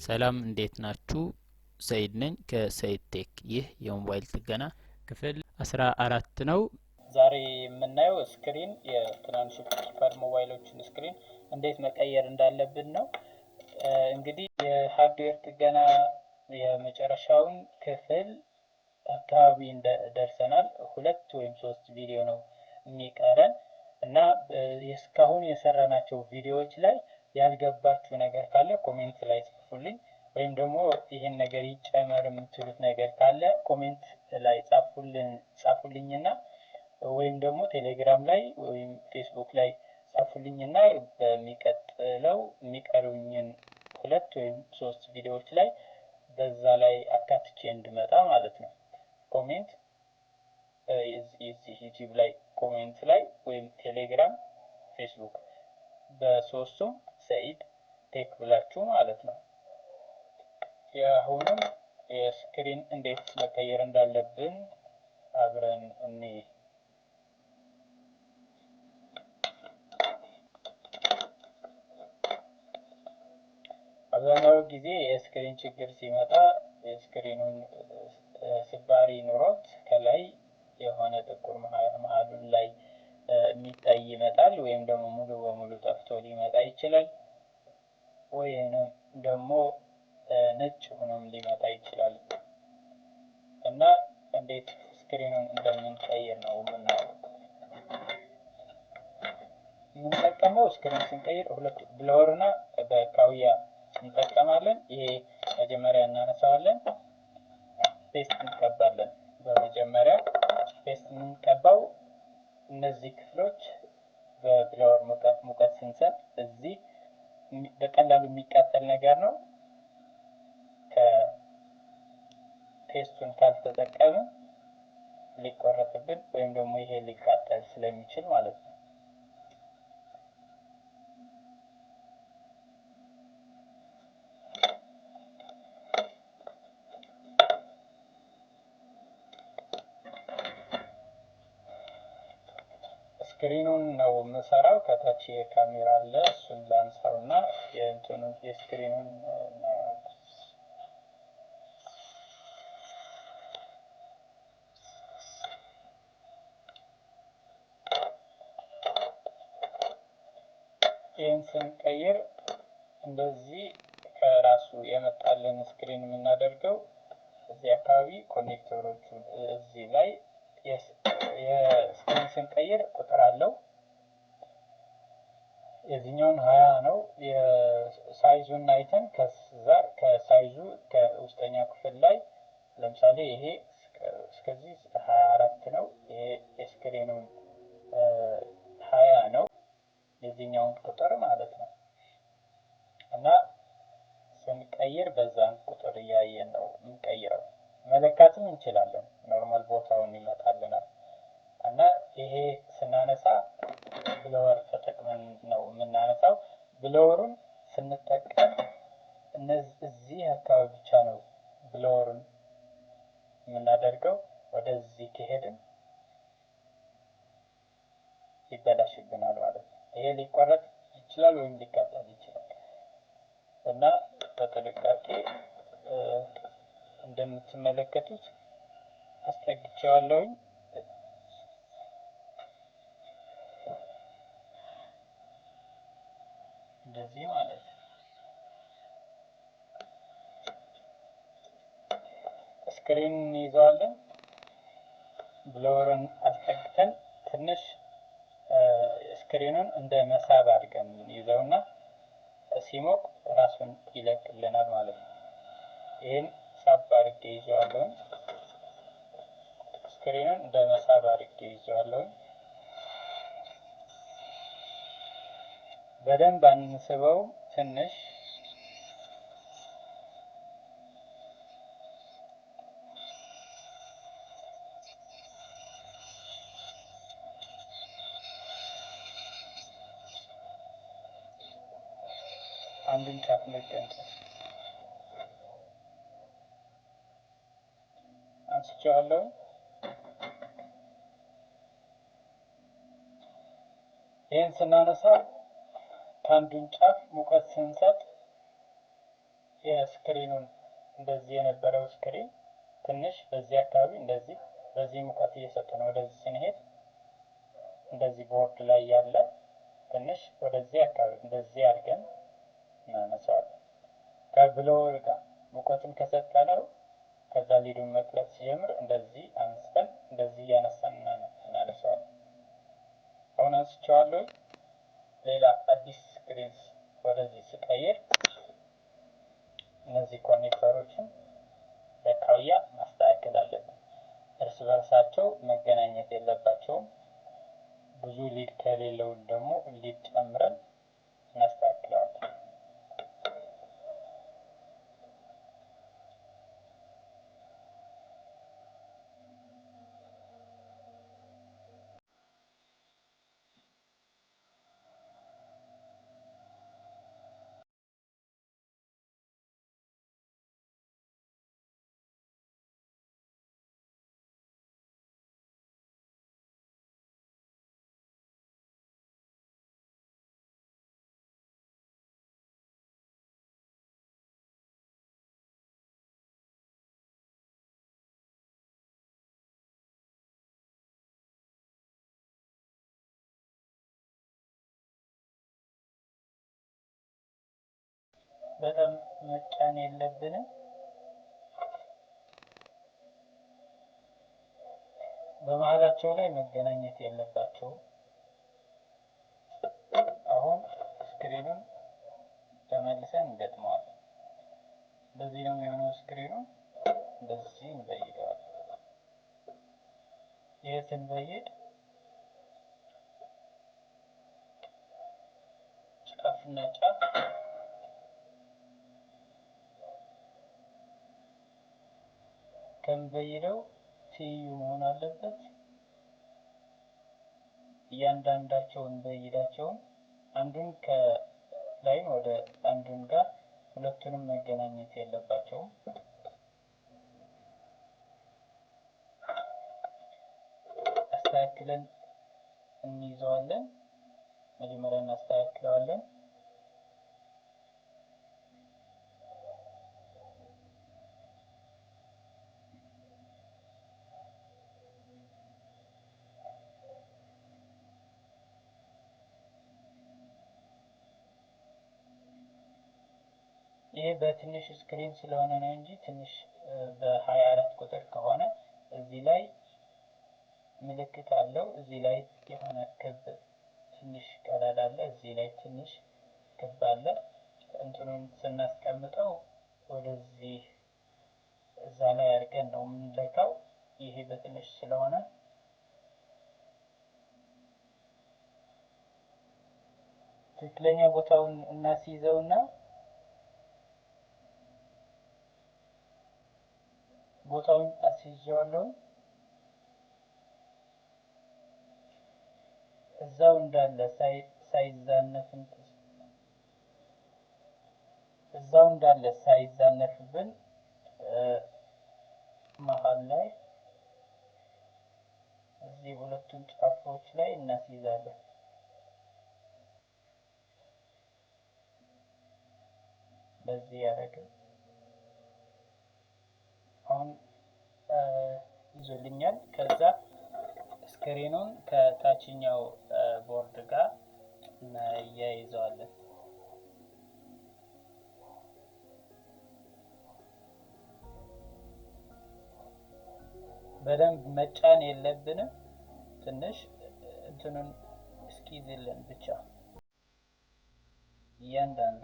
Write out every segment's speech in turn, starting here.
ሰላም እንዴት ናችሁ? ሰይድ ነኝ ከሰይድ ቴክ። ይህ የሞባይል ጥገና ክፍል 14 ነው። ዛሬ የምናየው screen፣ የትናንሽ keypad ሞባይሎችን screen እንዴት መቀየር እንዳለብን ነው። እንግዲህ የ hardware ጥገና የመጨረሻውን ክፍል አካባቢ ደርሰናል። ሁለት ወይም ሶስት ቪዲዮ ነው የሚቀረን። እና እስካሁን የሰራናቸው ቪዲዮዎች ላይ ያልገባችሁ ነገር ካለ comment ላይ ጻፉልኝ፣ ወይም ደግሞ ይህን ነገር ይጨመር የምትሉት ነገር ካለ comment ላይ ጻፉልኝና ወይም ደግሞ ቴሌግራም ላይ ወይም ፌስቡክ ላይ ጻፉልኝና በሚቀጥለው የሚቀሩኝን ሁለት ወይም ሶስት ቪዲዮዎች ላይ በዛ ላይ አካትቼ እንድመጣ ማለት ነው። Comment እዚህ ዩቲዩብ ላይ comment ላይ ወይም ቴሌግራም፣ ፌስቡክ፣ በሶስቱም ሰኢድ ቴክ ብላችሁ ማለት ነው። የአሁኑም የ screen እንዴት መቀየር እንዳለብን አብረን እንይ። አብዛኛው ጊዜ የ screen ችግር ሲመጣ የ screen ኑን ስባሪ ኑሮት ከላይ የሆነ ጥቁር መሀሉን ላይ የሚታይ ይመጣል፣ ወይም ደግሞ ሙሉ በሙሉ ጠፍቶ ሊመጣ ይችላል፣ ወይም ደግሞ ነጭ ሆኖም ሊመጣ ይችላል። እና እንዴት screen ኑን እንደምንቀይር ነው የምናየው። የምንጠቀመው screen ስንቀይር ሁለት blower እና በካውያ እንጠቀማለን። ይሄ መጀመሪያ እናነሳዋለን፣ paste እንቀባለን። በመጀመሪያ paste የምንቀባው እነዚህ ክፍሎች በ blower ሙቀት ስንሰጥ እዚህ በቀላሉ የሚቃጠል ነገር ነው። ከ paste ኡን ካልተጠቀምን ሊቆረጥብን ወይም ደግሞ ይሄ ሊቃጠል ስለሚችል ማለት ነው። Screen ኑን ነው የምሰራው። ከታች የካሜራ አለ፣ እሱን ላንሳው እና የእንትኑን የ screen ኑን እናየዋለን። ይህን ስንቀይር እንደዚህ ከራሱ የመጣልን screen የምናደርገው እዚህ አካባቢ connector ኦቹ እዚህ ላይ የ screen ስንቀይር ቁጥር አለው። የዚህኛውን 20 ነው። የ size ኡን አይተን ከዛ ከ size ኡ ከውስጠኛው ክፍል ላይ ለምሳሌ ይሄ እስከዚህ 24 ነው። ይሄ የ screen ኑን 20 ነው፣ የዚህኛውን ቁጥር ማለት ነው። እና ስንቀይር በዛን ቁጥር እያየን ነው የምንቀይረው። መለካትም እንችላለን። Normal ቦታውን ይመጣልናል። እና ይሄ ስናነሳ blower ተጠቅመን ነው የምናነሳው። Blower ኡን ስንጠቀም እዚህ አካባቢ ብቻ ነው blower ኡን የምናደርገው። ወደዚህ ከሄድን ይበላሽብናል ማለት ነው። ይሄ ሊቆረጥ ይችላል ወይም ሊቃጠል ይችላል። እና በጥንቃቄ እንደምትመለከቱት አስጠግቼዋለሁኝ። እንደዚህ ማለት ነው። Screen እንይዘዋለን። Blower ን አስጠግተን ትንሽ screen ኑን እንደ መሳብ አድርገን ይዘውና ሲሞቅ ራሱን ይለቅልናል ማለት ነው። ይህን ሳብ አድርጌ ይዘዋለሁኝ። Screen ኑን እንደ መሳብ አድርጌ ይዘዋለሁኝ። በደንብ አንስበው፣ ትንሽ አንዱን ጫፍ መገንጠል አንስቼዋለሁ። ይህን ስናነሳ ከአንዱን ጫፍ ሙቀት ስንሰጥ የ screen ኑን እንደዚህ የነበረው screen ትንሽ በዚህ አካባቢ እንደዚህ በዚህ ሙቀት እየሰጠ ነው። ወደዚህ ስንሄድ እንደዚህ ቦርድ ላይ ያለ ትንሽ ወደዚህ አካባቢ እንደዚህ አድርገን እናነሳዋለን። ከ blower ጋር ሙቀቱን ከሰጠነው ከዛ lead ኡን መቅለጥ ሲጀምር እንደዚህ አንስተን እንደዚህ እያነሳን እናነሳዋለን። አሁን አንስቼዋለሁ። ሌላ አዲስ screen ወደዚህ ስቀይር እነዚህ connector ኦችን በካውያ ማስተካከል አለብን። እርስ በርሳቸው መገናኘት የለባቸውም። ብዙ lead ከሌለው ደግሞ lead ጨምረን እናስተካክለዋለን። በጣም መጫን የለብንም። በመሀላቸው ላይ መገናኘት የለባቸውም። አሁን screen ኑን ተመልሰን እንገጥመዋለን። እንደዚህ ነው የሚሆነው። screen ኑ እንደዚህ እንበይደዋለን። ይህ ስንበይድ ጫፍና ጫፍ ከምንበይደው ትይዩ መሆን አለበት። እያንዳንዳቸውን በይዳቸውን አንዱን ከላይም ወደ አንዱን ጋር ሁለቱንም መገናኘት የለባቸውም። አስተካክለን እንይዘዋለን። መጀመሪያ እናስተካክለዋለን። ይሄ በትንሽ screen ስለሆነ ነው እንጂ ትንሽ በ24 ቁጥር ከሆነ እዚህ ላይ ምልክት አለው። እዚህ ላይ የሆነ ክብ ትንሽ ቀዳዳ አለ። እዚህ ላይ ትንሽ ክብ አለ። እንትኑን ስናስቀምጠው ወደዚህ እዛ ላይ አድርገን ነው የምንለካው። ይሄ በትንሽ ስለሆነ ትክክለኛ ቦታውን እናስይዘውና ቦታውን አስይዤዋለሁ። እዛው እንዳለ ሳይዛነፍ እዛው እንዳለ ሳይዛነፍብን መሀል ላይ እዚህ ሁለቱን ጫፎች ላይ እናስይዛለን። በዚህ ያደረግን አሁን ይዞልኛል። ከዛ screen ኑን ከታችኛው ቦርድ ጋር እናያይዘዋለን። በደንብ መጫን የለብንም። ትንሽ እንትኑን እስኪይዝልን ብቻ እያንዳንዱ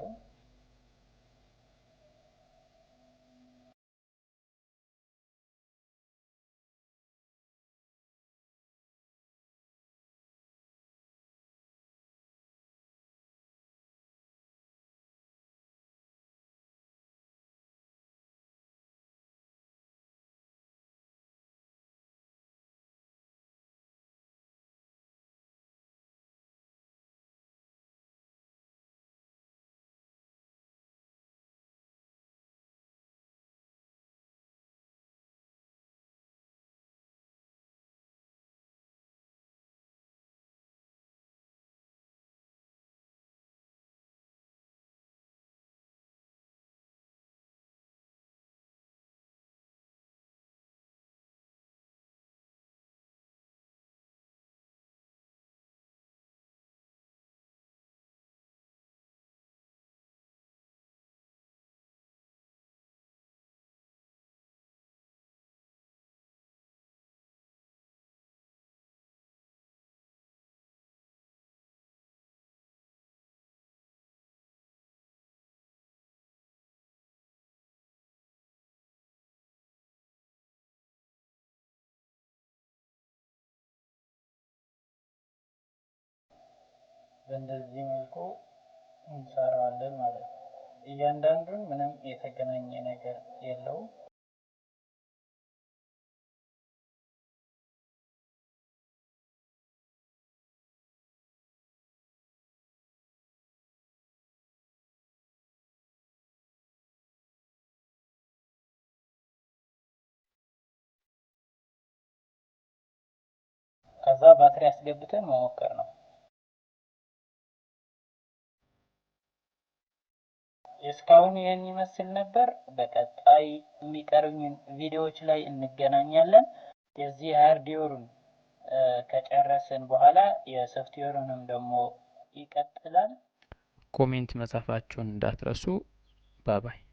በእንደዚህ መልኩ እንሰራዋለን ማለት ነው። እያንዳንዱን ምንም የተገናኘ ነገር የለውም። ከዛ ባትሪ አስገብተን መሞከር ነው። እስካሁን ይህን ይመስል ነበር። በቀጣይ የሚቀርቡን ቪዲዮዎች ላይ እንገናኛለን። የዚህ hardware ኡን ከጨረስን በኋላ የሶፍትዌሩንም ደግሞ ይቀጥላል። Comment መጻፋችሁን እንዳትረሱ። Bye bye።